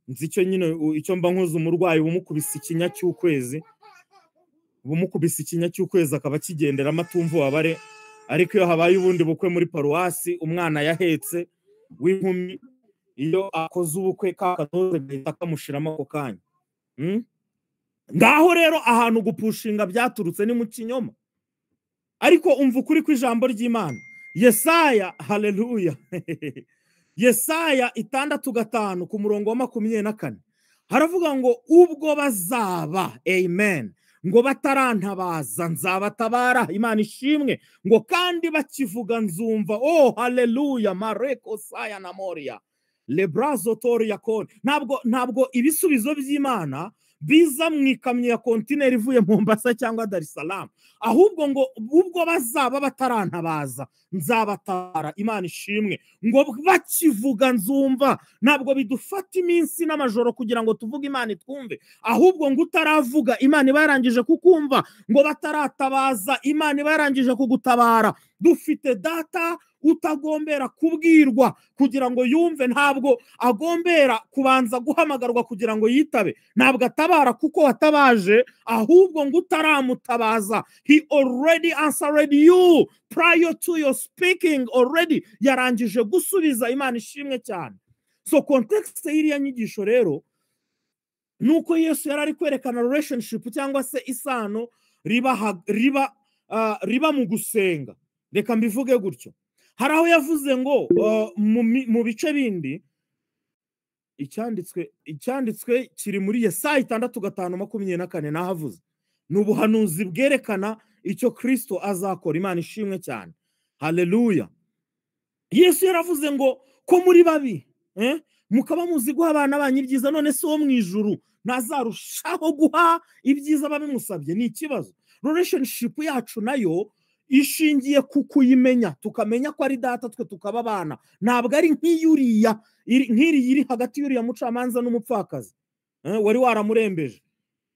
Nzi icyo nyine, icyo mba nkoze umurwayi, umukubise ikinya cy'ukwezi, bumukubise ikinya cy'ukwezi akaba akigenderamo atumva ububabare. Ariko iyo habaye ubundi bukwe muri paruwasi, umwana yahetse w'inkumi, iyo akoze ubukwe, ka kanoze gahita kamushiramo ako kanya. Ngaho rero ahantu gupushinga byaturutse ni mu kinyoma. Ariko umva ukuri kw'ijambo ry'Imana. Yesaya, haleluya, Yesaya 6:5 ku murongo wa 24 haravuga ngo: "Ubwo bazaba," amen, ngo "batarantabaza nzabatabara." Imana ishimwe. Ngo "kandi bakivuga nzumva." Oh, haleluya! Mareko saya na moria lebrazo tori yakoni. Ntabwo ibisubizo by'Imana biza mu ikamyo ya kontineri ivuye Mombasa cyangwa Dar es Salaam, ahubwo ngo ubwo bazaba batarantabaza nzabatabara. Imana ishimwe. Ngo bakivuga nzumva. Ntabwo bidufata iminsi n'amajoro kugira ngo tuvuge Imana itwumve, ahubwo ngo utaravuga Imana iba yarangije kukumva. Ngo bataratabaza Imana iba yarangije kugutabara. Dufite Data utagombera kubwirwa kugira ngo yumve. Ntabwo agombera kubanza guhamagarwa kugira ngo yitabe. Ntabwo atabara kuko watabaje, ahubwo ngo utaramutabaza, he already answered you prior to your speaking. Already yarangije gusubiza. Imana ishimwe cyane. So context y'iriya nyigisho rero ni uko Yesu yari ari kwerekana relationship cyangwa se isano riba mu gusenga. Reka mbivuge gutyo. Hari aho yavuze ngo mu bice bindi, icyanditswe kiri muri Yesaya 6:5 24, nahavuze ni ubuhanuzi bwerekana icyo Kirisito azakora. Imana ishimwe cyane, haleluya. Yesu yaravuze ngo ko muri babi, mukaba muzi guha abana banyu ibyiza, none se wo mu ijuru ntazarushaho guha ibyiza babimusabye? Ni ikibazo. Relationship yacu nayo ishingiye ku kuyimenya, tukamenya ko ari Data, twe tukaba abana. Ntabwo ari nk'iyuriya, nk'iriya iri hagati y'uriya mucamanza n'umupfakazi wari waramurembeje,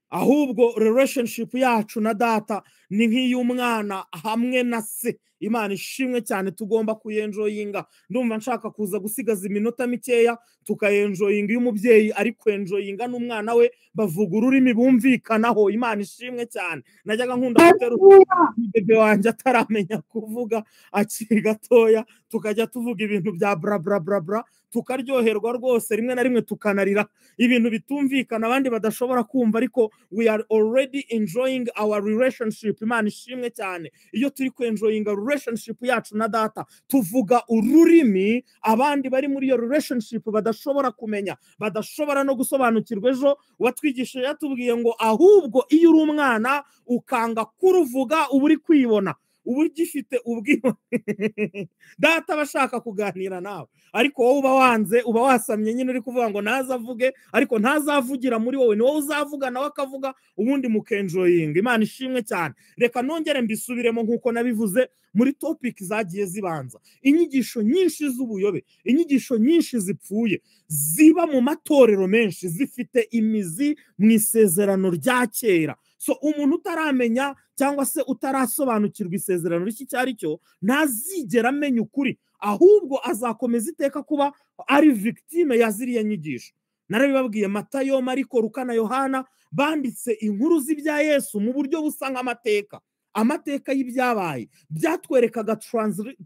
ahubwo relationship yacu na Data ni nk'iy'umwana hamwe na se. Imana ishimwe cyane. Tugomba kuyenjoyinga. Ndumva nshaka kuza gusigaza iminota mikeya tukayenjoyinga. Iyo umubyeyi ari kwenjoyinga n'umwana we, bavuga ururimi bumvikanaho. Imana ishimwe cyane. Najyaga nkunda guterura bebe wanjye ataramenya kuvuga, akiri gatoya, tukajya tuvuga ibintu bya bra bra bra bra, tukaryoherwa rwose. Rimwe na rimwe tukanarira ibintu bitumvikana, abandi badashobora kumva, ariko we are already enjoying our relationship. Imana ishimwe cyane. Iyo turi kwenjoyinga relationship yacu na Data, tuvuga ururimi abandi bari muri iyo relationship badashobora kumenya, badashobora no gusobanukirwa. Ejo watwigishije yatubwiye ngo ahubwo iyo uri umwana ukanga kuruvuga, uba uri kwibona, uba ugifite ubwibone. Data aba ashaka kuganira nawe, ariko wowe uba wanze, uba wasamye nyine, uri kuvuga ngo ntazavuge, ariko ntazavugira muri wowe. Ni wowe uzavuga, nawe akavuga, ubundi mukenjoyinga. Imana ishimwe cyane. Reka nongere mbisubiremo nk'uko nabivuze muri topic zagiye zibanza. Inyigisho nyinshi z'ubuyobe, inyigisho nyinshi zipfuye ziba mu matorero menshi, zifite imizi mu Isezerano rya Kera. So umuntu utaramenya cyangwa se utarasobanukirwa Isezerano Rishya icyo ari cyo, ntazigera amenya ukuri, ahubwo azakomeza iteka kuba ari victime ya ziriya nyigisho. Narabibabwiye, Matayo, Mariko, Luka na Yohana banditse inkuru z'ibya Yesu mu buryo busa nk'amateka, amateka y'ibyabaye. Byatwerekaga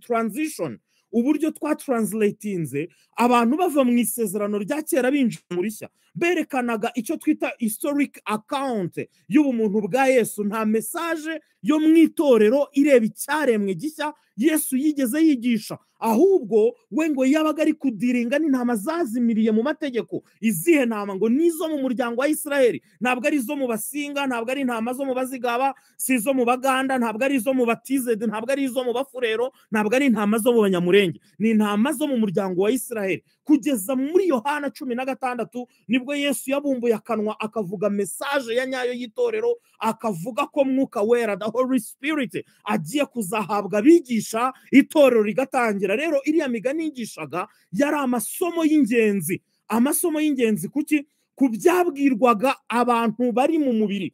transition, uburyo twatranslatinze abantu bava mu Isezerano rya Kera binjira mu Rishya. Berekanaga icyo twita historic account y'ubumuntu bwa Yesu. Nta message yo mu itorero ireba icyaremwe gishya Yesu yigeze yigisha, ahubwo we ngo yabaga ari kudealinga n'intama zazimiriye mu mategeko. Izihe ntama? Ngo nizo mu muryango wa Isiraheli. Ntabwo ari izo mu Basinga, ntabwo ari intama zo mu Bazigaba, si izo mu Baganda, ntabwo ari izo mu Batizedi, ntabwo ari izo mu Bafurero, ntabwo ari intama zo mu Banyamurenge, ni intama zo mu muryango wa Isiraheli. Kugeza muri Yohana 16 nibwo Yesu yabumbuye akanwa akavuga message ya nyayo y'itorero, akavuga ko Mwuka Wera, the Holy Spirit, agiye kuzahabwa abigisha, itorero rigatangira. Rero iriya migani yigishaga yari amasomo y'ingenzi, amasomo y'ingenzi kuki? Ku byabwirwaga abantu bari mu mubiri,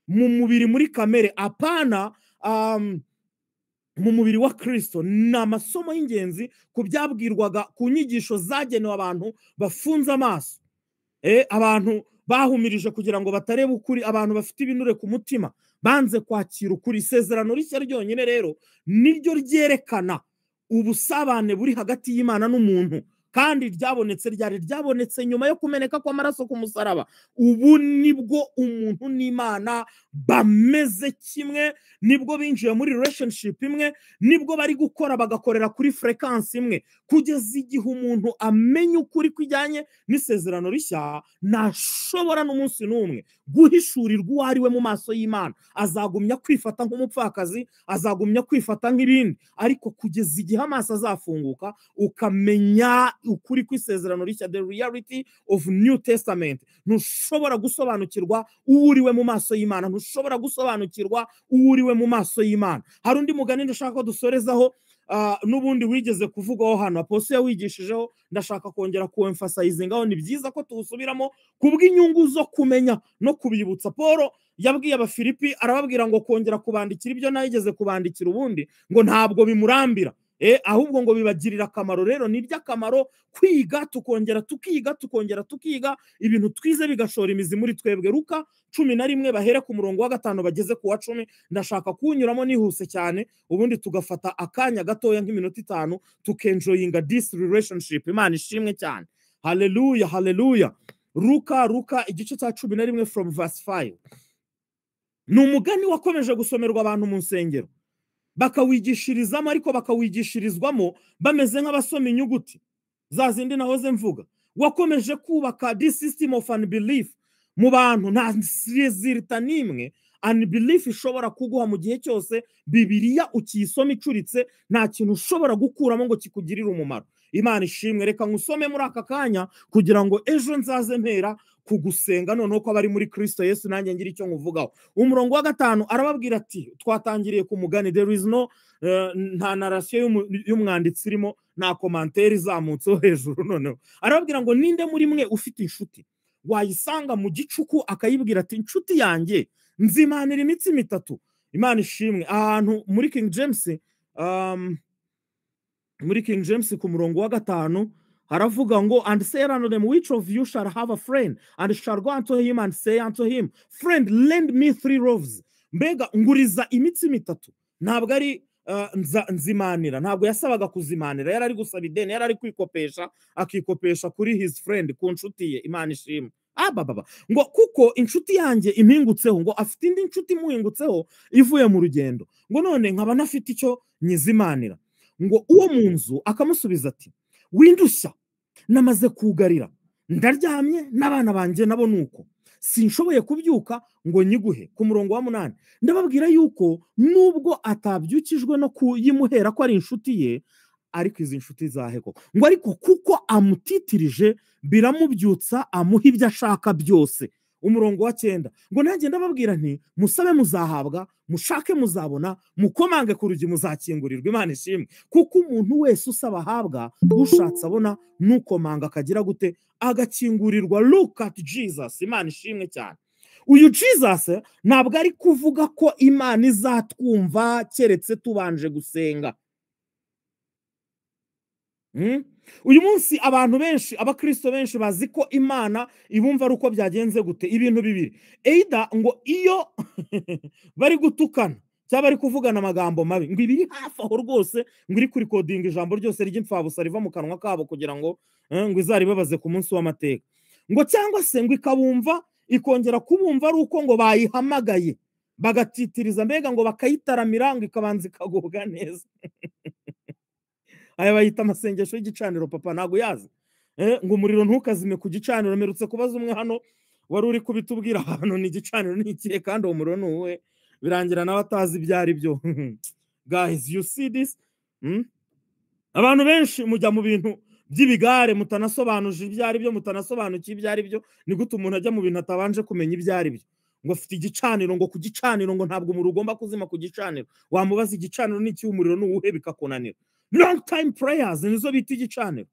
mu mubiri, muri kamere, apana Mu mubiri wa Kirisito ni amasomo y'ingenzi ku byabwirwaga ku nyigisho zagenewe abantu bafunze amaso, abantu bahumirije kugira ngo batareba ukuri, abantu bafite ibinure ku mutima banze kwakira ukuri. Isezerano rishya ryonyine rero niryo ryerekana ubusabane buri hagati y'Imana n'umuntu, kandi ryabonetse ryari ryabonetse nyuma yo kumeneka kw'amaraso ku musaraba. Ubu nibwo umuntu n'Imana bameze kimwe, nibwo binjiye muri relationship imwe, nibwo bari gukora bagakorera kuri frequency imwe. Kugeza igihe umuntu amenya ukuri kwijyanye n'isezerano rishya, ntashobora n'umunsi n'umwe guhishurirwa uwo ari we mu maso y'Imana. Azagumya kwifata nk'umupfakazi, azagumya kwifata nk'ibindi, ariko kugeza igihe amaso azafunguka ukamenya ukuri kw'isezerano rishya, the reality of New Testament, ntushobora gusobanukirwa uwo uriwe mu maso y'Imana, ntushobora gusobanukirwa uwo uriwe mu maso y'Imana. Hari undi mugani ndashaka ko dusorezaho, n'ubundi wigeze kuvugwaho hano, apostle yawigishijeho, ndashaka kongera kuemphasizingaho. Ni byiza ko tuwusubiramo kubw'inyungu zo kumenya no kubibutsa. Paul yabwiye Abafilipi, arababwira ngo kongera kubandikira ibyo nayigeze kubandikira ubundi ngo ntabwo bimurambira, ahubwo ngo bibagirira akamaro. Rero ni iby'akamaro kwiga, tukongera tukiga, tukongera tukiga, ibintu twize bigashora imizi muri twebwe. Luka 11, bahere ku murongo wa 5 bageze ku wa 10. Ndashaka kuwunyuramo nihuse cyane, ubundi tugafata akanya gatoya nk'iminota 5 tukenjoyinga this relationship. Imana ishimwe cyane. Haleluya, haleluya. Luka igice cya 11 from verse 5. Ni umugani wakomeje gusomerwa abantu mu nsengero, bakawigishirizamo, ariko bakawigishirizwamo bameze nk'abasoma inyuguti za zindi nahoze mvuga. Wakomeje kubaka this system of unbelief mu bantu. Nta result n'imwe unbelief ishobora kuguha. Mu gihe cyose Bibiliya ukiyisoma icuritse, nta kintu ushobora gukuramo ngo kikugirire umumaro. Imana ishimwe. Reka nkusome muri aka kanya kugira ngo ejo nzaze mpera kugusenga noneho ko abari muri Kristo Yesu nanjye ngira icyo nkuvugaho. Umurongo wa 5 arababwira ati, twatangiriye ku mugani, there is no nta narration y'umwanditsi irimo, nta commentaire izamutseho hejuru. Noneho arababwira ngo: "Ninde muri mwe ufite inshuti wayisanga mu gicuku akayibwira ati: 'Inshuti yanjye, nzimanira imitsima itatu?'" Imana ishimwe. Ahantu muri King James, muri King James ku murongo wa 5 haravuga ngo: "And say unto them, which of you shall have a friend and shall go unto him and say unto him, 'Friend, lend me three loaves?'" Mbega nguriza imitsima itatu. Ntabwo ari nzimanira, ntabwo yasabaga kuzimanira, yari ari gusaba ideni, yari ari kwikopesha, akikopesha kuri his friend, ku nshuti ye. Imana ishimwe. Abababa ngo: "Kuko inshuti yanjye impingutseho," ngo afite indi nshuti imuhingutseho ivuye mu rugendo, ngo "none nkaba ntafite icyo nyizimanira." Ngo uwo mu nzu akamusubiza ati: "Windushya, namaze kugarira, ndaryamye, n'abana banjye nabo nuko, sinshoboye kubyuka ngo nyiguhe." Ku murongo wa 8: "Ndababwira yuko nubwo atabyukijwe no kuyimuhera ko ari inshuti ye," ariko izi nshuti zahe koko, ngo "ariko kuko amutitirije biramubyutsa, amuha ibyo ashaka byose." Umurongo wa 9 ngo: "Nanjye ndababwira nti: musabe muzahabwa, mushake muzabona, mukomange ku rugi muzakingurirwa." Imana ishimwe. Kuko umuntu wese usaba ahabwa, ushatse abona, nukomanga akagira gute? Agakingurirwa. Look at Jesus. Imana ishimwe cyane. Uyu Jesus ntabwo ari kuvuga ko Imana izatwumva keretse tubanje gusenga. Uyu munsi abantu benshi, abakristo benshi, bazi ko Imana ibumva ari uko byagenze gute? Ibintu bibiri: either ngo iyo bari gutukana cyangwa bari kuvugana amagambo mabi, ngo ibiri hafi aho rwose, ngo iri kurikodinga ijambo ryose ry'imfabusa riva mu kanwa kabo kugira ngo ngo izaribabaze ku munsi w'amateka, ngo cyangwa se ngo ikabumva, ikongera kubumva ari uko ngo bayihamagaye bagatitiriza, mbega ngo bakayitaramira, ngo ikabanza ikagubwa neza. Aya bayita amasengesho y'igicaniro. Papa ntabwo yazi, ngo umuriro ntukazime ku gicaniro. Mperutse kubaza umwe hano wari uri kubitubwira ahantu ni igicaniro ni ikihe, kandi uwo muriro ni uwuhe, birangira nawe atazi ibyo ari byo. Guys, you see this? Abantu benshi mujya mu bintu by'ibigare mutanasobanuje ibyo ari byo, mutanasobanukiwe ibyo ari byo. Ni gute umuntu ajya mu bintu atabanje kumenya ibyo ari byo? Ngo afite igicaniro, ngo ku gicaniro, ngo ntabwo umuriro ugomba kuzima ku gicaniro. Wamubaza igicaniro ni iki, umuriro ni uwuhe, bikakunanira. Long time prayers nizo bita igicaniro,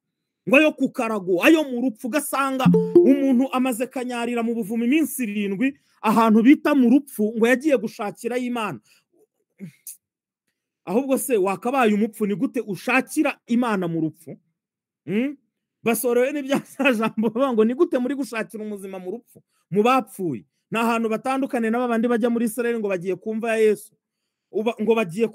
ngo ayo ku karago, ayo mu rupfu. Ugasanga umuntu amaze kanyarira mu buvumo iminsi 7, ahantu bita mu rupfu, ngo yagiye gushakirayo Imana. Ahubwo se wakabaye umupfu, ni gute ushakira Imana mu rupfu? Basorowe n'ibya jambo bavuga ngo: "Ni gute muri gushakira umuzima mu rupfu, mu bapfuye?" Ni ahantu batandukanye n'aba bandi bajya muri Israel ngo bagiye kumva ya Yesu, ngo bagiye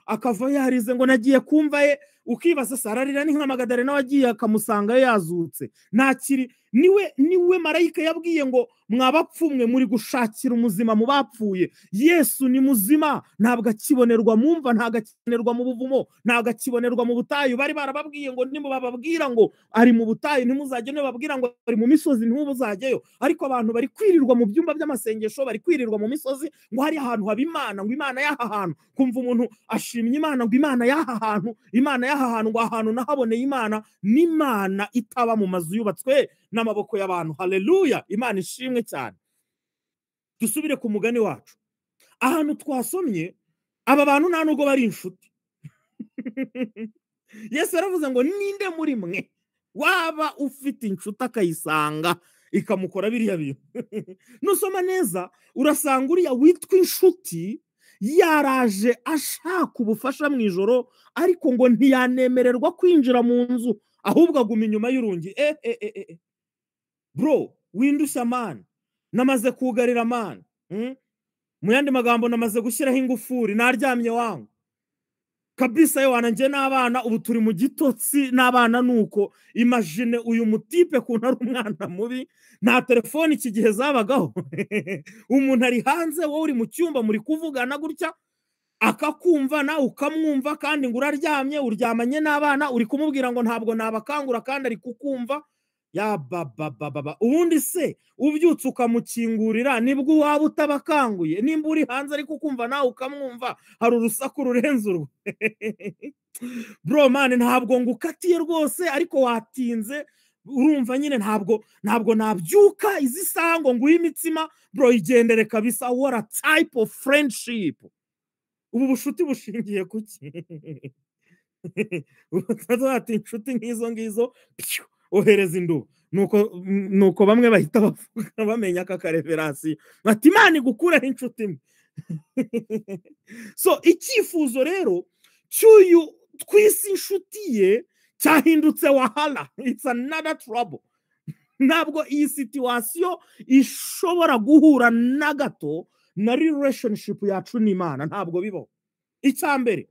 akava yarize ngo nagiye kumva ye. Ukibaza se ararira ni nka Magadalena nawe agiye akamusanga yazutse, ntakiri niwe? Niwe marayika yabwiye ngo: "Mwabapfumwe, muri gushakira umuzima mu bapfuye." Yesu ni muzima, ntabwo akibonerwa mu mva, ntabwo akibonerwa mu buvumo, ntabwo akibonerwa mu butayu. Bari barababwiye ngo nimubababwira ngo ari mu butayu ntimuzajye, nibababwira ngo ari mu misozi ntimuzajyeyo. Ariko abantu bari kwirirwa mu byumba by'amasengesho, bari kwirirwa mu misozi ngo hari ahantu haba Imana, ngo Imana y'aha hantu. Kumva umuntu ashimye Imana ngo Imana y'aha hantu, Imana y'aha hantu, ngo ahantu nahaboneye Imana. N'Imana itaba mu mazu yubatswe n'amaboko y'abantu. Haleluya, Imana ishimwe cyane. Dusubire ku mugani wacu ahantu twasomye. Aba bantu nta nubwo bari inshuti. Yesu yaravuze ngo: "Ninde muri mwe waba ufite inshuti akayisanga ikamukora biriya bintu?" Nusoma neza urasanga uriya witwa inshuti yaraje ashaka ubufasha mu ijoro, ariko ngo ntiyanemererwa kwinjira mu nzu, ahubwo aguma inyuma y'urugi. E e e e, bro, windushya man, namaze kugarira man. Mu yandi magambo, namaze gushyiraho ingufuri, naryamye wangu kabisa. Yo wanjye n'abana ubu turi mu gitotsi n'abana. Nuko imagine uyu mutipe kuntu ari umwana mubi. Nta telefone iki gihe zabagaho. Umuntu ari hanze, wowe uri mu cyumba, muri kuvugana gutya, akakumva nawe ukamwumva, kandi ngo uraryamye, uryamanye n'abana, uri kumubwira ngo ntabwo nabakangura kandi ari kukumva. Ya baba, ubundi se ubyutse ukamukingurira nibwo waba utabakanguye? Nimba uri hanze ariko ukumva nawe ukamwumva, hari urusaku rurenze urwo? Bro man, ntabwo ngukatiye rwose, ariko watinze. Urumva nyine ntabwo nabyuka izi saha ngo nguhe imitsima. Bro, igendere kabisa. What a type of friendship! Ubu bushuti bushingiye kuki? Ati inshuti nk'izo ngizo ohereza induba. Nuko bamwe bahita bavuga bamenya aka kareverasiyo bati: "Imana igukureho inshuti imwe." So icyifuzo rero cy'uyu twise inshuti ye cyahindutse wahala. It's another trouble. Ntabwo iyi situation ishobora guhura na gato na relationship yacu n'Imana, ntabwo bibaho. Icya mbere,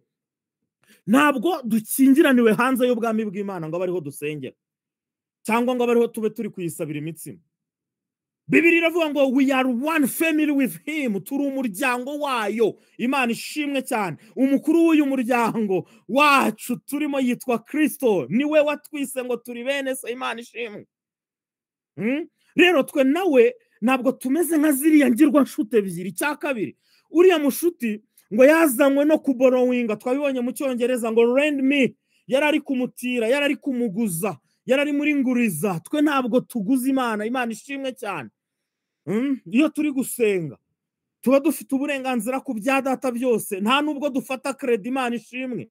ntabwo dukingiraniwe hanze y'ubwami bw'Imana ngo abe ariho dusengera cyangwa ngo abe ariho tube turi kuyisabira imitsima. Bibiri iravuga ngo we are one family with him, turi umuryango wayo. Imana ishimwe cyane. Umukuru w'uyu muryango wacu turimo yitwa Kirisito, niwe watwise ngo turi bene se. Imana ishimwe. Rero twe nawe ntabwo tumeze nka ziriya ngirwa nshuti ebyiri. Icya kabiri, uriya mushuti ngo yazanywe no kuborrowinga. Twabibonye mu Cyongereza ngo "lend me". Yari ari kumutira, yari ari kumuguza, yari ari muri nguriza. Twe ntabwo tuguza Imana. Imana ishimwe cyane. Iyo turi gusenga tuba dufite uburenganzira ku bya data byose, nta nubwo dufata crédit. Imana ishimwe.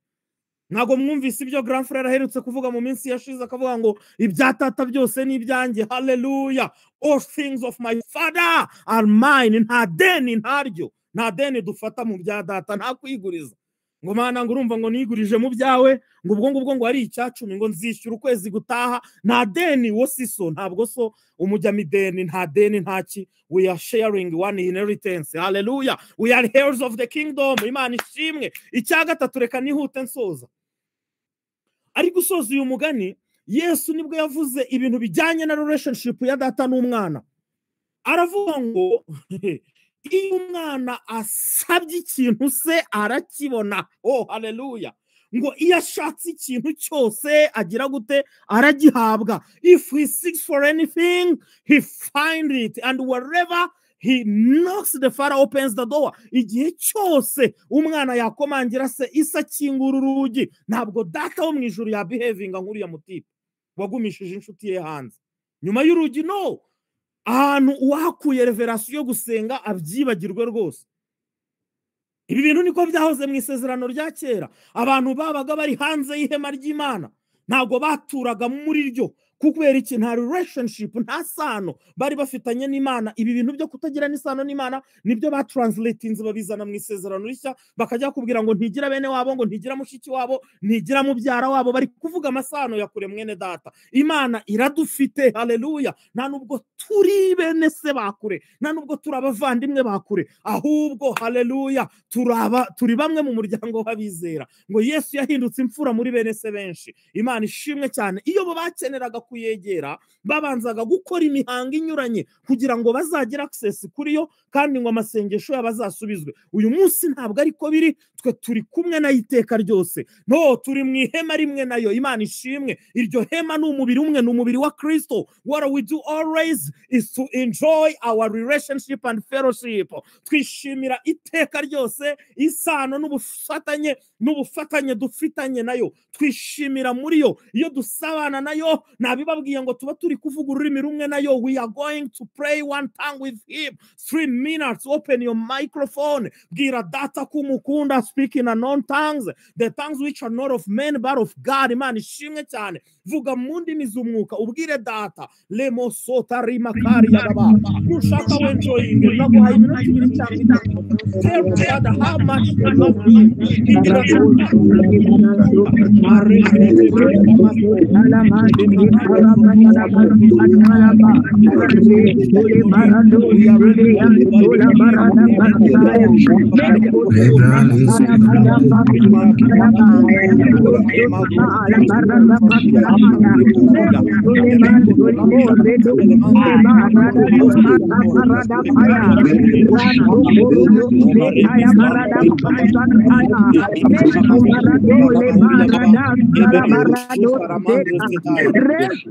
Ntabwo mwumvise ibyo grand frère aherutse kuvuga mu minsi yashize, akavuga ngo ibya tata byose ni ibyanjye? Haleluya! All things of my father are mine. Nta deni, ntaryo, nta deni dufata mu bya data, nta kwiguriza ngo: "Mana," ngo "urumva," ngo "nigurije mu byawe," ngo "ubwo ngubwo," ngo "ari 10% ngo nzishyura ukwezi gutaha." Nta deni. Wo si so, ntabwo so umujyamo ideni, nta deni, ntaki. We are sharing one inheritance. Haleluya! We are heirs of the kingdom. Imana ishimwe. Icya gatatu, reka nihute nsoza. Ari gusoza uyu mugani, Yesu nibwo yavuze ibintu bijyanye na relationship ya data n'umwana. Aravuga ngo iyo umwana asabye ikintu se arakibona. Oh haleluya! Ngo iyo ashatse ikintu cyose agira gute? Aragihabwa. If he seeks for anything, he find it, and wherever he knocks, the father opens the door. Igihe cyose umwana yakomangira se, isa akingura urugi. Ntabwo data wo mu ijuru yabehavinga nk'uriya mutipe wagumishije inshuti ye hanze nyuma y'urugi. No ahantu uwahakuye révélation yo gusenga abyibagirwe rwose. Ibi bintu niko byahoze mu isezerano rya kera. Abantu babaga bari hanze y'ihema ry'Imana, ntabwo baturaga muri ryo. Kubera iki? Nta relationship, nta sano bari bafitanye n'Imana. Ibi bintu byo kutagira n'isano n'Imana nibyo batranslatinze babizana mu Isezerano Rishya, bakajya kubwira ngo ntigira bene wabo, ngo ntigira mushiki wabo, ntigira mubyara wabo. Bari kuvuga amasano ya kure. Mwene data, Imana iradufite, haleluya. Nta nubwo turi bene se ba kure, nta nubwo turi abavandimwe ba kure, ahubwo, haleluya, turaba turi bamwe mu muryango w'abizera. Ngo Yesu yahindutse imfura muri bene se benshi. Imana ishimwe cyane. Iyo bo bakeneraga kuyegera, babanzaga gukora imihango inyuranye kugira ngo bazagire access kuri yo, kandi ngo amasengesho yabo azasubizwe. Uyu munsi ntabwo ariko biri. Twe turi kumwe nayo iteka ryose. No turi mu ihema rimwe nayo. Imana ishimwe. Iryo hema ni umubiri umwe, ni umubiri wa Kristo. What we do always is to enjoy our relationship and fellowship. Twishimira iteka ryose isano n'ubufatanye dufitanye nayo. Twishimira muri yo. Iyo dusabana nayo, nabibabwiye ngo tuba turi kuvuga ururimi rumwe nayo. We are going to pray one tongue with him. 3 minutes, open your microphone, bwira data ko umukunda. Speak in unknown tongues, the tongues which are not of men but of God. Imana ishimwe cyane. Vuga mu ndimi z'umwuka, ubwire data lemo sota rimakari yagaba. Nushaka wenjoyinge, naguhaye iminota 2 cyangwa 3. Tell Father how much you love him. Ingira.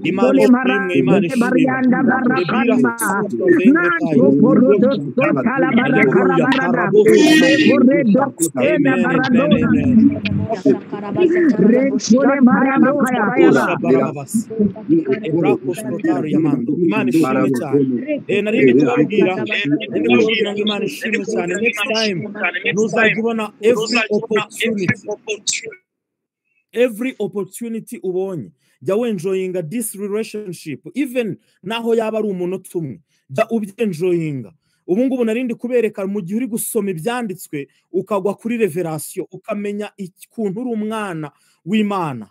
Imana ishimwe, Imana ishimwe. Haleluya. Amen, amen, amen. Kosha barababasi. Ebrakos protari yamando. Imana ishimwe cyane. Nari ndi kubabwira ngo Imana ishimwe cyane. Next time ntuzajya ubona every opportunity ubonye, jya wenjoyinga this relationship, even naho yaba ari umunota umwe, jya ubyenjoyinga. Ubu ngubu nari ndi kubereka, mu gihe uri gusoma ibyanditswe ukagwa kuri revelation, ukamenya ukuntu uri umwana w'Imana.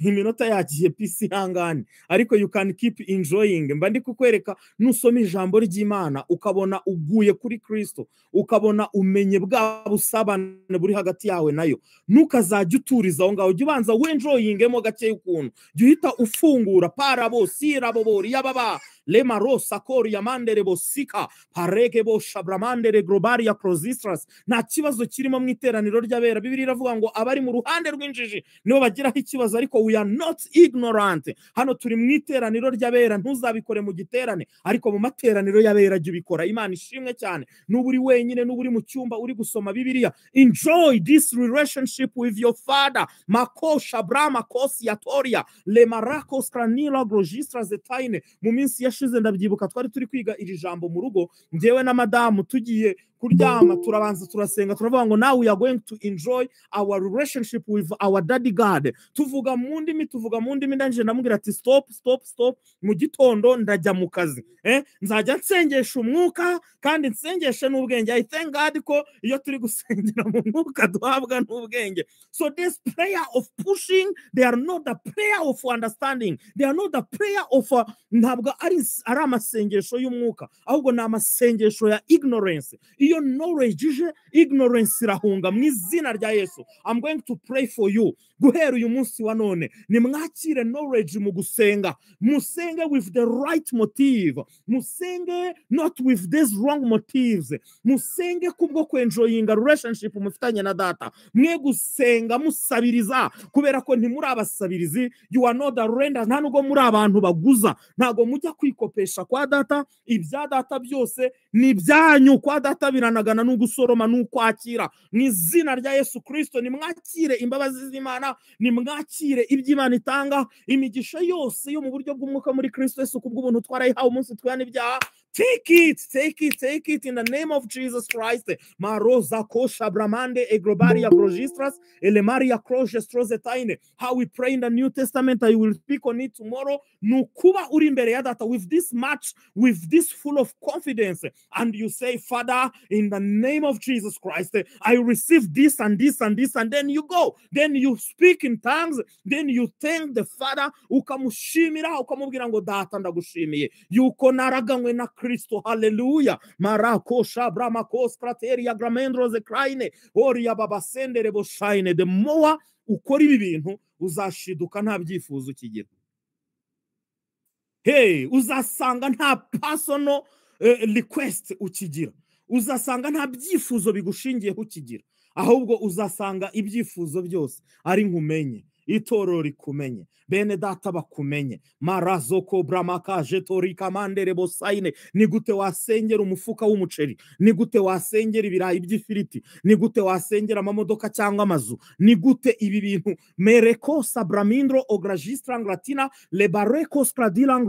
Iminota yagiye pisi, ihangane, ariko you can keep enjoying. Mba ndi kukwereka, nusoma ijambo ry'Imana ukabona uguye kuri Kristo, ukabona umenye bwa busabane buri hagati yawe nayo, ntukazajya uturiza aho ngaho. Jya ubanza wenjoyingemo gake ukuntu, jya uhita ufungura parabo sirabo bori yababa lemaro sakori yamandere bosika parege bo shabramandere globaria prosistras. Nta kibazo kirimo mu iteraniro ry'abera. Bibiliya iravuga ngo abari mu ruhande rw'injiji nibo bagiraho ikibazo, ariko we are not ignorant. Hano turi mu iteraniro ry'abera. Ntuzabikore mu giterane, ariko mu materaniro y'abera jya ubikora. Imana ishimwe cyane. Nuba uri wenyine, nuba uri mu cyumba uri gusoma Bibiliya, enjoy this relationship with your father. Makosha brama kosi yatoria lemarakos kranila grogistra zetaine. Mu minsi yashize, ndabyibuka, twari turi kwiga iri jambo mu rugo, njyewe na madamu. Tugiye kuryama turabanza turasenga, turavuga ngo now we are going to enjoy our relationship with our daddy God. Tuvuga mu ndimi, tuvuga mu ndimi. Ndangije ndamubwira ati: "Stop, stop, stop. Mu gitondo ndajya mu kazi, nzajya nsengesha umwuka kandi nsengeshe n'ubwenge." I thank God ko iyo turi gusengera mu mwuka duhabwa n'ubwenge. So this prayer of pushing, they are not the prayer of understanding, they are not the prayer of ntabwo ari amasengesho y'umwuka, ahubwo ni amasengesho ya ignorance. Iyo knowledge ije, ignorance irahunga mu izina rya Yesu. I'm going to pray for you. Guhera uyu munsi wa none, nimwakire knowledge mu gusenga. Musenge with the right motive, musenge not with these wrong motives, musenge kubwo kwenjoyinga relationship mufitanye na data. Mwe gusenga musabiriza, kubera ko ntimuri abasabirizi. You are not the lenders. Nta nubwo muri abantu baguza, ntabwo mujya kwikopesha kwa data. Ibya data byose ni ibyanyu. Kwa data biranagana n'ugusoroma n'ukwakira. Mu izina rya Yesu Kristo, nimwakire imbabazi z'Imana, nimwakire iby'Imana itanga. Imigisha yose yo mu buryo bw'umwuka muri Kristo Yesu kubw'ubuntu twarayihawe umunsi twihana ibyaha. Take it, take it, take it in the name of Jesus Christ. Maroza kosha bramande egrobaria grogistras elemaria crogestrozetaine. How we pray in the New Testament, I will speak on it tomorrow. Nukuba uri imbere ya Data with this much, with this full of confidence, and you say, "Father, in the name of Jesus Christ, I receive this and this and this," and then you go. Then you speak in tongues, then you thank the Father, ukamushimira, ukamubwira ngo: "Data, ndagushimiye yuko naraganywe na Kristo." Haleluya. Marako shabramako skrateria gramendro zekraine oria babasendere boshaine. The more ukora ibi bintu, uzashiduka nta byifuzo ukigira. Hey, uzasanga nta personal request ukigira, uzasanga nta byifuzo bigushingiyeho ukigira, ahubwo uzasanga ibyifuzo byose ari nkumenye, itorero rikumenye, bene Data bakumenye. Marazoko bramakaje torikamandere bosaine. Ni gute wasengera umufuka w'umuceri? Ni gute wasengera ibirayi by'ifiriti? Ni gute wasengera amamodoka cyangwa amazu? Ni gute ibi bintu? Mereko sabramindro ogragistra gratina lebareko skradila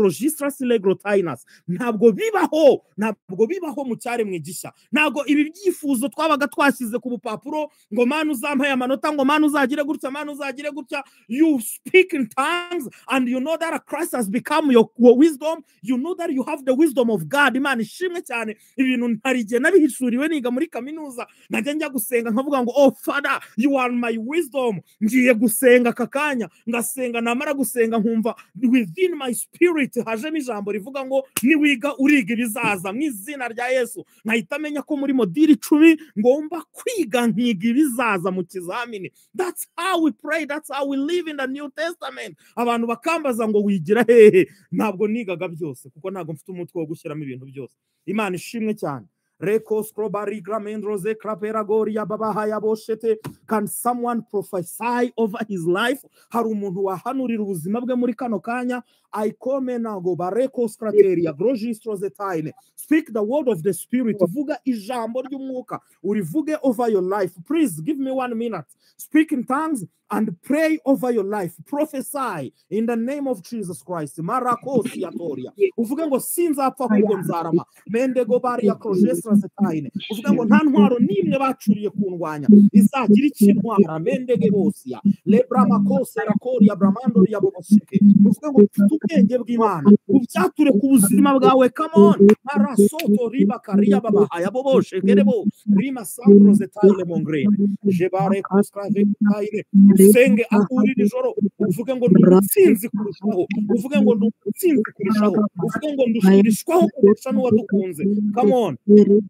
silegrotainas. Ntabwo bibaho, ntabwo bibaho mu cyaremwe gishya. Ntabwo ibi byifuzo twabaga twashyize ku bupapuro ngo: "Mana, uzampaye amanota," ngo: "Mana, uzagire gutya, Mana, uzagire gutya." You speak in tongues and you know that Christ has become your wisdom. You know that you have the wisdom of God. Imana ishimwe cyane. Ibintu ntari igihe nabihishuriwe niga muri kaminuza, najya njya gusenga nkavuga ngo: "Oh Father, you are my wisdom. Ngiye gusenga aka kanya." Ngasenga, namara gusenga nkumva within my spirit hajemo ijambo rivuga ngo: "Niwiga uriga ibizaza mu izina rya Yesu." Nkahita menya ko muri module 10 ngomba kwiga, nkiga ibizaza mu kizamini. That's how we pray, that's how we live in the New Testament. Abantu bakambaza ngo: "Wigira hehe?" Ntabwo nigaga byose kuko ntabwo mfite umutwe wo gushyiramo ibintu byose. Imana ishimwe cyane. Reko skrobari gramendroze kraperagoria babahaya boshete. Can someone prophesy over his life? Hari umuntu wahanurira ubuzima bwe muri kano kanya? Aikomenago bareko skrateria grogistrozetaine. Speak the word of the Spirit. Vuga ijambo ry'umwuka, urivuge over your life. Please give me one minute. Speak in tongues and pray over your life. Prophesy in the name of Jesus Christ. Marakosi atoria. Uvuge ngo: "Sinzapfa, ahubwo nzarama." Mendego baria krogestrozetaine. Uvuge ngo: "Nta ntwaro n'imwe bacuriye kundwanya izagira ikintwara." Mendege bosia lebramakose rakoria bramandoria boboseke. Uvuge ngo: "Mfite ubwenge bw'Imana." Ubyature ku buzima bwawe. Come on. Marasoto riba karia babahaya boboshekerebo rima sandrozetaine mongrene jebare kuskrave taine. Usenge aho uri nijoro, uvuge ngo: "Ndi umutsinzi kurushaho." Uvuge ngo: "Ndi umutsinzi kurushaho." Uvuge ngo: "Ndushishwaho kurusha n'uwadukunze." Come on. Ejo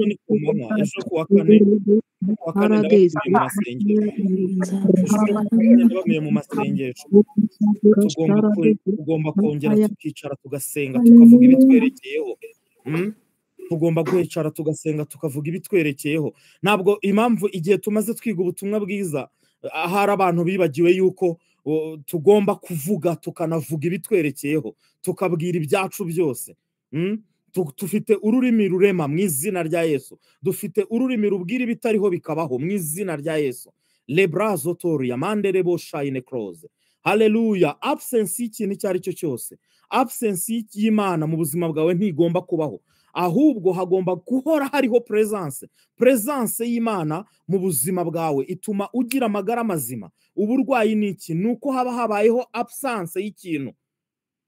ni ku manywa, ejo kuwa kane ndabatumiye mu masengesho. Ejo kuwa kane ndabatumiye mu masengesho. Tugomba kongera tukicara tugasenga, tukavuga ibitwerekeyeho. Tugomba kwicara tugasenga, tukavuga ibitwerekeyeho. Ntabwo impamvu igihe tumaze twiga ubutumwa bwiza, ahari abantu bibagiwe yuko tugomba kuvuga, tukanavuga ibitwerekeyeho, tukabwira ibyacu byose. Dufite ururimi rurema mu izina rya Yesu. Dufite ururimi rubwira ibitariho bikabaho mu izina rya Yesu. Lebrazotoria manderebo shayine close. Haleluya. Absence y'ikintu icyo ari cyo cyose, absence y'Imana mu buzima bwawe ntigomba kubaho, ahubwo hagomba guhora hariho presence. Presence y'Imana mu buzima bwawe ituma ugira amagara mazima. Uburwayi ni iki? Ni uko haba habayeho absence y'ikintu.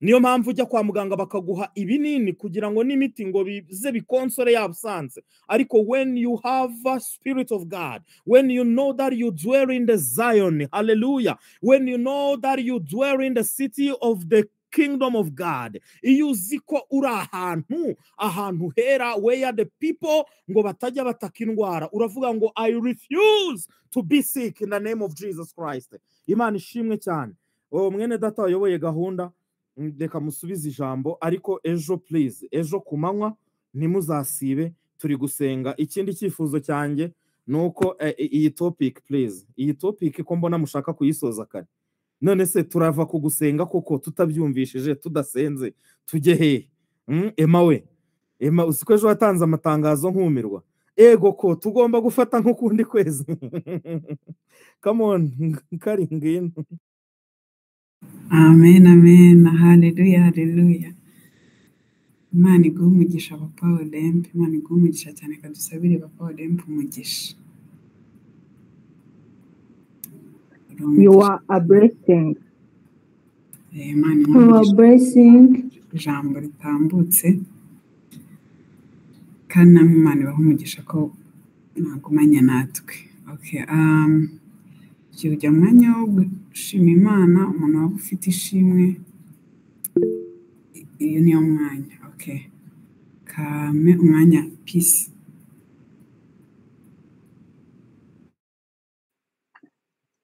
Niyo mpamvu ujya kwa muganga bakaguha ibinini kugira ngo n'imiti ngo bize bikonsore ya absence. Ariko when you have a spirit of God, when you know that you dwell in the Zion, hallelujah, when you know that you dwell in the city of the kingdom of God, iyo uzi ko uri ahantu hera, where the people ngo batajya bataka indwara, uravuga ngo: "I refuse to be sick in the name of Jesus Christ." Imana ishimwe cyane. Uwo mwene Data wayoboye gahunda, reka musubize ijambo. Ariko ejo, please, ejo ku manywa ntimuzasibe, turi gusenga. Ikindi cyifuzo cyanjye ni uko iyi topic, please, iyi topic ko mbona mushaka kuyisoza kare, none se turava ku gusenga koko tutabyumvishije, tudasenze tujye hehe? Ema we, Ema, uzi ko ejo watanze amatangazo nkumirwa? Ego ko tugomba gufata nk'ukundi kwezi. Come on, kari ngwino. Amen, amen. Haleluya, haleluya. Imana iguhe umugisha Papa Olempe, Imana iguhe umugisha cyane, kadusabire Papa Olempe umugisha. Uri You umugisha. are a blessing. Imana iguhe You are umugisha. blessing. Ijambo ritambutse kandi namwe Imana ibahe umugisha ko mwagumanye natwe. Okay, tugiye kujya mu mwanya wo gushima Imana, umuntu waba ufite ishimwe, iyo niyo mwanya. Okay. Kame umwanya Peace.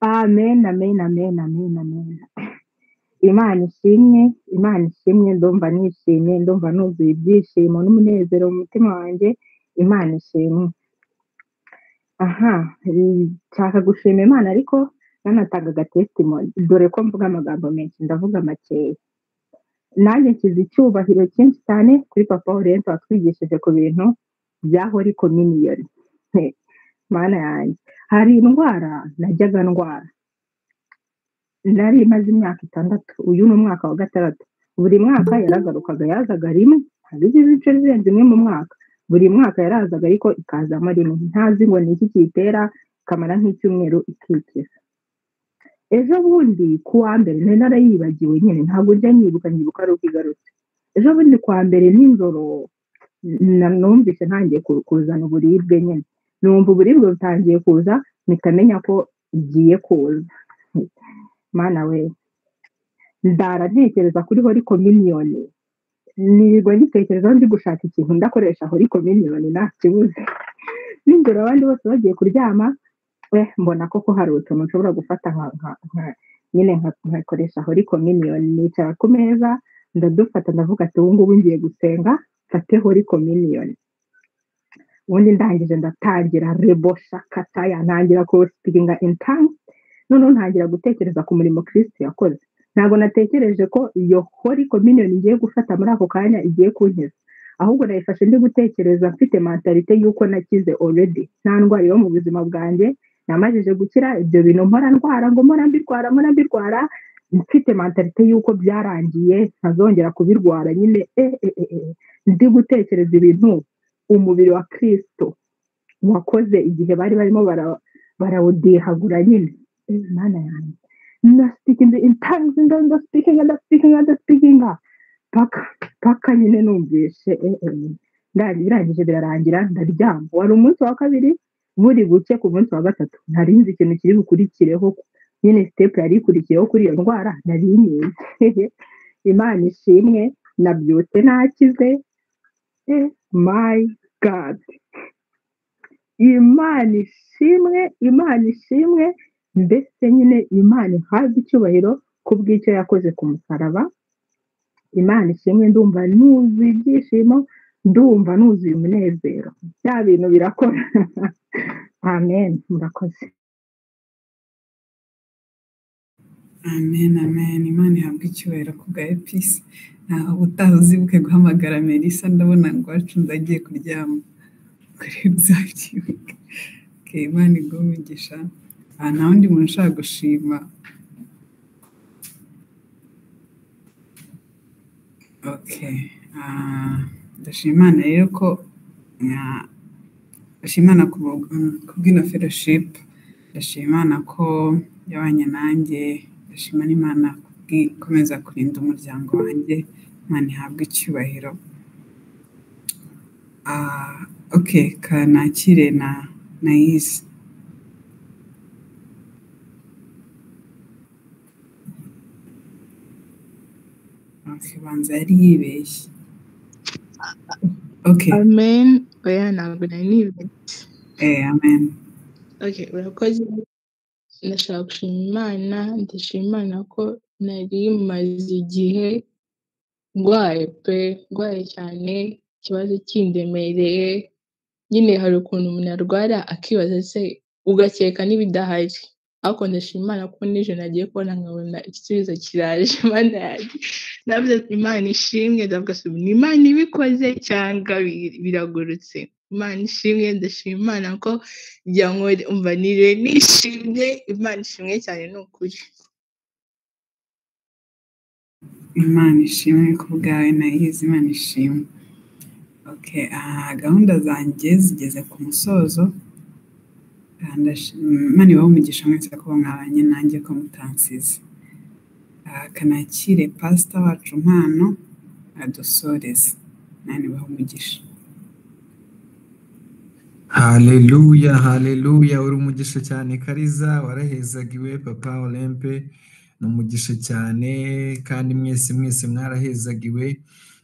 Amen, amen, amen, amen, amen. Imana ishimwe, Imana ishimwe, ndumva nishimye, ndumva nuzuye ibyishimo n'umunezero mu mutima wanjye, Imana ishimwe. Aha, nshaka gushima Imana ariko nanatanga agatestimony, dore ko mvuga amagambo menshi, ndavuga makeya. Nanjye nshyize icyubahiro cyinshi cyane kuri Papa Olempe watwigishije ku bintu bya Holy Communion. Mana yanjye, hari indwara najyaga ndwara, nari imaze imyaka 6, uyu ni umwaka wa 6. Buri mwaka yaragarukaga, yazaga rimwe, ntabwo igize inshuro irenze imwe mu mwaka. Buri mwaka yarazaga ariko ikazamo rimwe, ntazi ngo ni iki kiyitera, ikamara nk'icyumweru ikikiza. Ejo bundi ku wa mbere nari narayibagiwe nyine, ntabwo njya nyibuka, nyibuka ari uko igarutse. Ejo bundi ku wa mbere nijoro numvise ntangiye kuzana uburibwe nyine, numva uburibwe butangiye kuza, mpita menya ko igiye kuza. Mana we, ndara ntekereza kuri Holy Communion, nirirwa ngitekerezaho ndi gushaka ikintu ndakoresha Holy Communion ntakibuze. Nijoro abandi bose bagiye kuryama, mbona koko hari utuntu nshobora gufata nyine nkakoresha Holy Communion. Nicara ku meza ndadufata, ndavuga ati ubu ngubu ngiye gusenga mfate Holy Communion. Ubundi ndangije ndatangira rebosha kataya, ntangira kusipikinga in tongues. Noneho ntangira gutekereza ku murimo Kristo yakoze. Ntabwo natekereje ko iyo Holy Communion ngiye gufata muri ako kanya igiye kunkiza, ahubwo nayifashe ndi gutekereza mfite mentalite y'uko nakize already, nta ndwara iba mu buzima bwanjye, namajije gukira ibyo bintu mpora ndwara, ngo mpora mbirwara, mpora mbirwara, mfite mentalite y'uko byarangiye ntazongera kubirwara nyine. Ndi gutekereza ibintu umubiri wa Kristo wakoze igihe bari barimo barawudihagura nyine. Mana yanjye, ndaspeaking in tongues, ndaspeaking, ndaspeaking, ndaspeaking paka nyine numvise birangije birarangira, ndaryama. Wari umunsi wa kabiri, buri buke ku munsi wa gatatu nari nzi ikintu kiri bukurikireho nyine, step yari ikurikiyeho kuri iyo ndwara nari nyizi. Imana ishimwe, nabyutse nakize. My God, Imana ishimwe, Imana ishimwe. Mbese nyine Imana ihabwe icyubahiro kubw'icyo yakoze ku musaraba. Imana ishimwe, ndumva nuzuye ibyishimo, ndumva nuzuye umunezero, bya bintu birakora. Amen, murakoze. Amen, amen. Imana ihabwe icyubahiro ku bwa Peace. Ntaho utaha uzibuke guhamagara Melissa, ndabona ngo wacu agiye kuryama kuri byakibuke. Okay, Imana iguhe umugisha. Nta wundi muntu ushaka gushima. Okay. Ndashima Imana rero ko ndashima Imana kubw'ino fellowship, ndashima Imana ko yabanye nanjye, ndashima n'Imana kubw'ikomeza kurinda umuryango wanjye. Imana ihabwe icyubahiro. Okay, kanakire na Nayizi. Okay, banza yari yibeshye. Okay. Amen. Oya, ntabwo nari nibeshye. Amen. Okay, urakoze. Ndashaka gushima Imana, ndashima Imana ko nari maze igihe ndwaye pe, ndwaye cyane, ikibazo kindemereye. Nyine hari ukuntu umuntu arwara akibaza se ugakeka n'ibidahari, ariko ndashima Imana ko n'ejo nagiye kubona nkabona igisubizo kiraje. Imana yanjye, ndavuze ati Imana ishimwe, ndavuga se ni Imana ibikoze cyangwa biragurutse. Imana ishimwe, ndashima Imana ko umva nire nishimye. Imana ishimwe cyane ni ukuri. Imana ishimwe ku bwawe Nayizi, Imana ishimwe. Okay, gahunda zanjye zigeze ku musozo. Imana ibahe umugisha mwese kuba mwabanye nanjye ko mutansize. Kanakire pastor wacu Mpano adusoreze. Imana ibahe umugisha. Haleluya, haleluya, uri umugisha cyane Kariza, warahezagiwe Papa Olympe, ni umugisha cyane kandi mwese mwese mwarahezagiwe.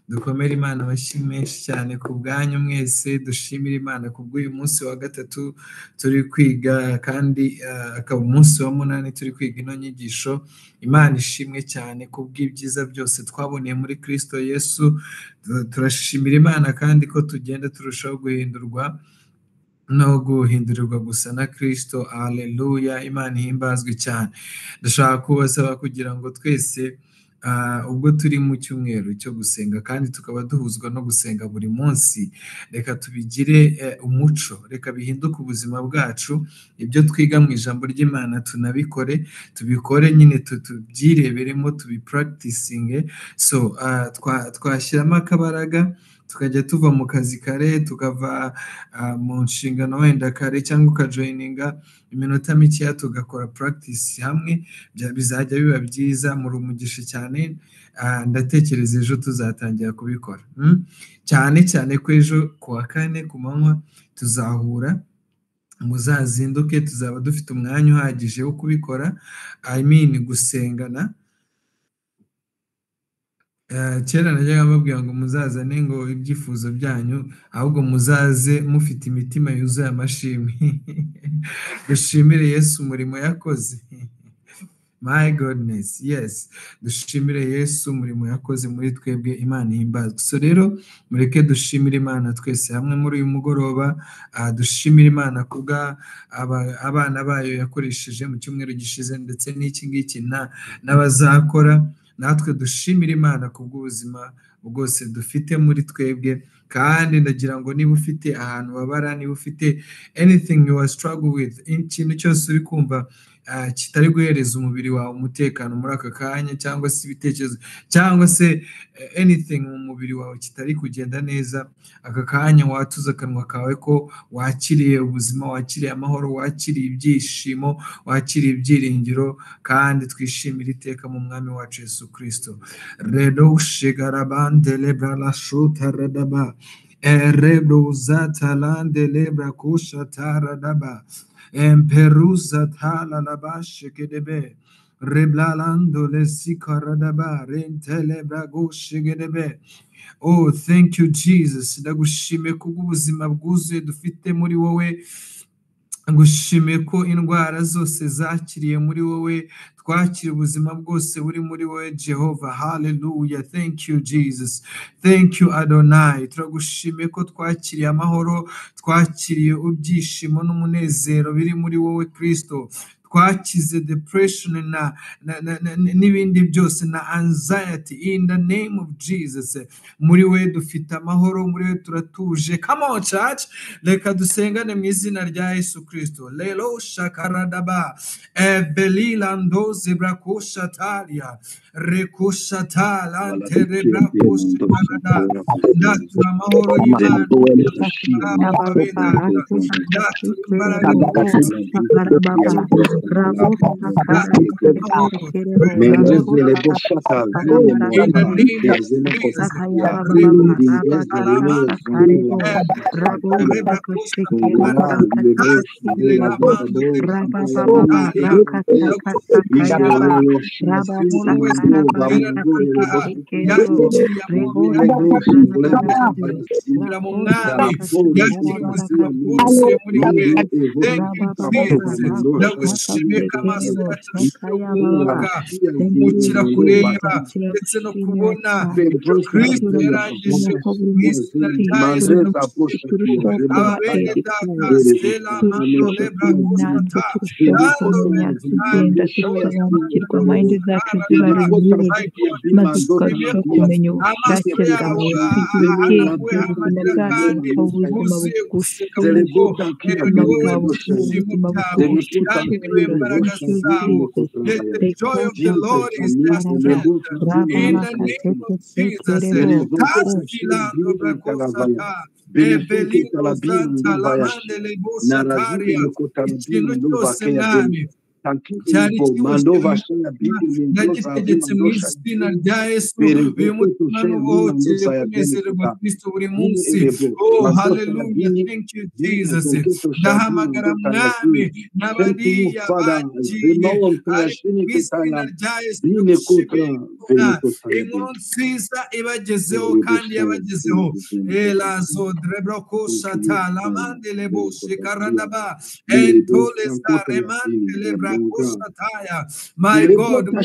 Dukomere Imana amashyi menshi cyane ku bwanyu mwese, dushimire Imana ku bw'uyu munsi wa gatatu turi kwiga kandi akaba umunsi wa 8 turi kwiga ino nyigisho. Imana ishimwe cyane ku bw'ibyiza byose twaboneye muri Kristo Yesu. Turashimira Imana kandi ko tugenda turushaho guhindurwa no guhindurirwa gusa na Kristo. Haleluya, Imana ihimbazwe cyane. Ndashaka kubasaba kugira ngo twese ubwo turi mu cyumweru cyo gusenga kandi tukaba duhuzwa no gusenga buri munsi, reka tubigire umuco, reka bihinduke ubuzima bwacu. Ibyo twiga mu ijambo ry'Imana tunabikore, tubikore nyine, tubyireberemo, tubipracticinge. So twashyiramo akabaraga tukajya tuva mu kazi kare, tukava mu nshingano wenda kare, cyangwa ukajoyininga iminota mikeya tugakora practice hamwe, bizajya biba byiza. Muri umugisha cyane. Ndatekereza ejo tuzatangira kubikora, cyane cyane ko ejo ku wa kane ku manywa tuzahura, muzazinduke, tuzaba dufite umwanya uhagije wo kubikora, I mean gusengana. Kera najyaga mbabwira ngo muzazane ngo ibyifuzo byanyu, ahubwo muzaze mufite imitima yuzuye amashimwe. Dushimire Yesu umurimo yakoze. My goodness, yes. Dushimire Yesu umurimo yakoze muri twebwe, Imana ihimbazwe. So rero mureke dushimire Imana twese hamwe muri uyu mugoroba. Dushimire Imana kubwa abana bayo yakoresheje mu cyumweru gishize ndetse n'iki ngiki n'abazakora. Natwe dushimire Imana kubw'ubuzima bwose dufite muri twebwe. Kandi ndagira ngo niba ufite ahantu babara, niba ufite anything you are struggle with, ikintu cyose uri kumva kitari guhereza umubiri wawe umutekano muri aka kanya, cyangwa se ibitekerezo, cyangwa se anything mu mubiri wawe kitari kugenda neza aka kanya, watuza akanwa kawe ko wakiriye ubuzima, wakiriye amahoro, wakiriye ibyishimo, wakiriye ibyiringiro, kandi twishimire iteka mu Mwami wacu Yesu Kristo. Redo shigarabande lebra la shuta radaba erebro zatalande lebra kusha taradaba Emperuza tala labashe reblalando lesikaradaba rentele bragoshigedebe. Oh, thank you Jesus. Ndagushimiye kubw'ubuzima bwuzuye dufite muri wowe. Ngushimiye ko indwara zose zakiriye muri wowe, twakira ubuzima bwose buri muri wowe Jehova. Hallelujah, thank you Jesus, thank you Adonai. Turagushimiye ko twakiriye amahoro, twakiriye ibyishimo n'umunezero biri muri wowe Kristo. Twakize depression na n'ibindi byose na anxiety in the name of Jesus. Muri we dufite amahoro, muri we turatuje. Come on church, reka dusengane mu izina rya Yesu Kristo. Lelo shakaradaba ebelilando zebrakosha talia rekosha talante rebrakosha parada. Ndatura amahoro y'Imana, Mukira kureba ndetse no kubona Kristo yarangije mu izina rya Yesu. Abene data stela mandole brakusata tugenda dusobanukirwa mayindi zacu ziba renewed, maze tukarushaho kumenya ubushake bwawe, tugira ubwenge, ubuzima bwacu bukaba ubuzima bugusha, ubuzima bwawe bukaba ubuzima bugusha. w'imbaraga zabo. Let the joy of the Lord is their strength. In the name of Jesus. Tasilando brakosata. Evelino Santa Lamande Lebosataria. Ikintu cyose mwami cyari kiboshye ndagitegetse mu izina rya Yesu. Uyu mutima n'ubuhokeye kunezererwa Kristo buri munsi. Oh hallelujah, thank you Jesus. Ndahamagara mwami n'abariya bagiye, ariko mu izina rya Yesu ndagushimira inkuru nziza ibagezeho kandi yabagezeho. Elazo drebrokoshata lamande leboshikarandaba entolesa remande lebra. My God, kugira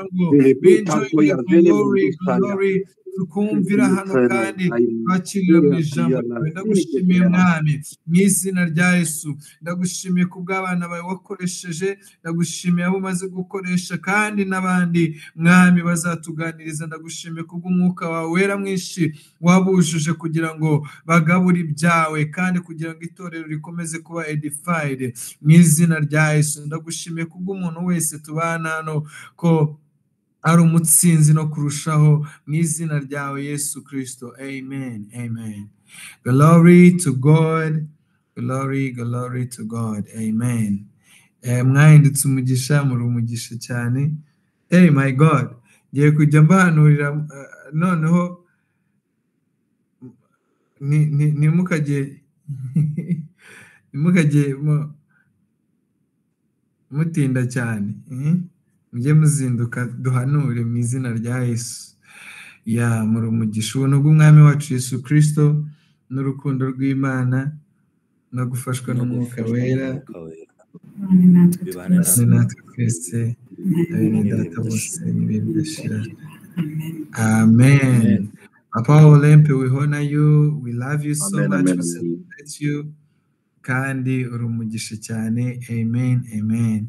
ngo binjoye glory, glory, tukumvira hano kandi twakirira mu ijambo ryawe. Ndagushimiye mwami mu izina rya Yesu. Ndagushimiye ku bw'abana bawe wakoresheje, ndagushimiye abo umaze gukoresha kandi n'abandi mwami bazatuganiriza. Ndagushimiye ku bw'umwuka wawe wera mwinshi wabujuje kugira ngo bagabure ibyawe kandi kugira ngo itorero rikomeze kuba edified mu izina rya Yesu. Ndagushimiye ku bw'umuntu wese tubana hano ko ari umutsinzi no kurushaho mu izina ryawe Yesu Kristo. Amen, amen. Glory to God, glory, glory to God. Amen. Mwahindutse umugisha, muri umugisha cyane. Hey my God, ngiye kujya mbahanurira noneho ntimukajye ntimukajye mutinda cyane. Mujye muzinduka duhanure mu izina rya Yesu. Ya muri umugisha. Ubuntu bw'Umwami wacu Yesu Kristo n'urukundo rw'Imana no gufashwa no n'Umwuka gufashwa Wera n'Umwuka Wera Bane natwe bibane twese. ni natwe natwe twese, bene n'ibihe Data bose bidashira. n'ibihe bidashira. Amen. Amen. Amen. Papa Olympe, we honor you, we love you so Amen, much, amen, we amen. celebrate you, kandi uri umugisha cyane. Amen, amen.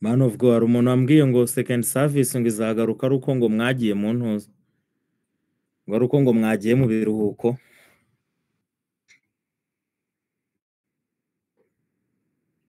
Man of God, hari umuntu wambwiye ngo second service ngo izagaruka ari uko ngo mwagiye mu ntuza, ngo ari uko ngo mwagiye mu biruhuko.